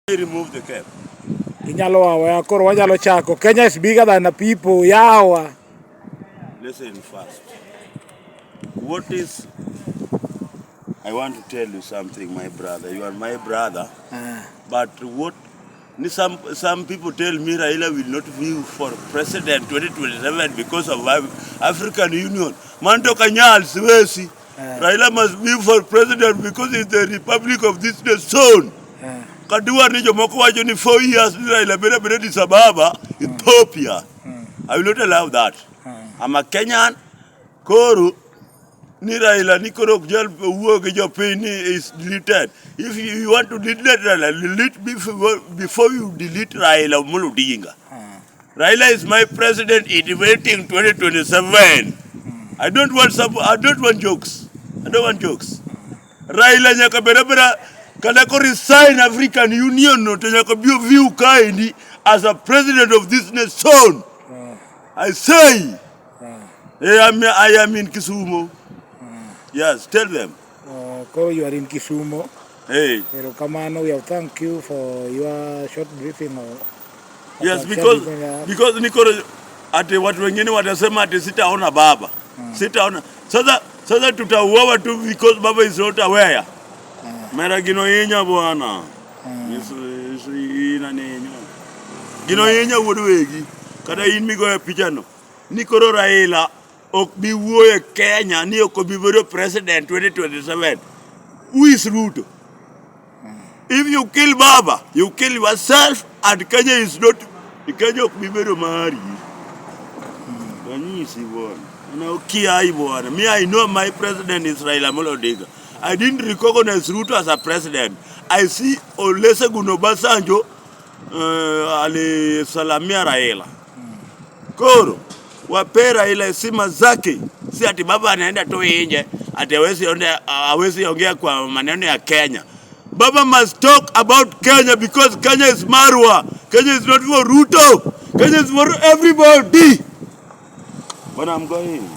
Remove the cap. Inyalo aweya koro wanyalo chako. Kenya is bigger than a people. Yawa. Listen first. What is I want to tell you something, my brother. You are my brother. But what ni some people tell me Raila will not be for president 2027 because of African Union. Man to kanyal siwezi. Raila must be for president because it's the republic of this nation. Kadua ni jomoko wacho ni 4 years ni Raila bedo bedo Addis Ababa, Ethiopia. I will not allow that. I'm a Kenyan. Koro ni Raila ni koro ok nyal wuoyo gi jopiny ni is deleted. If you want to delete Raila, delete before you delete Raila Amolo Odinga. Raila is my president in waiting 2027. I don't want jokes. I don't want jokes. Raila nyaka bed abeda kata ko resign African Union no to nyaka bi view kaendi as a president of this nation. I say, I am in Kisumu. Yes, tell them. Koro you are in Kisumu. Hey. Erokamano, we have thank you for your short briefing. Or, Yes, because niko ati watu wengine watasema ati sitaona baba. Sitaona. Sasa tutauawa tu because baba is not aware. Mera gino hinya bwana. Yesu ina ninyo. Gino hinya wuod wegi. Kata in migoyo pichano. Ni koro Raila ok bi wuoyo e Kenya ni ok obi bedo president 2027. Who is Ruto? If you kill Baba, you kill yourself and Kenya is not, Kenya ok bi bedo mari. Anyisi bwana. Ana okiai bwana. Me, I know my president is Raila Amolo Odinga. I didn't recognize Ruto as a president. I see Olusegun Obasanjo alisalamia Raila. Koro wape Raila heshima zake, si ati baba anaenda tu nje ati hawezi ongea kwa maneno ya Kenya. Baba must talk about Kenya because Kenya is Marwa. Kenya is not for Ruto. Kenya is for everybody. But I'm going.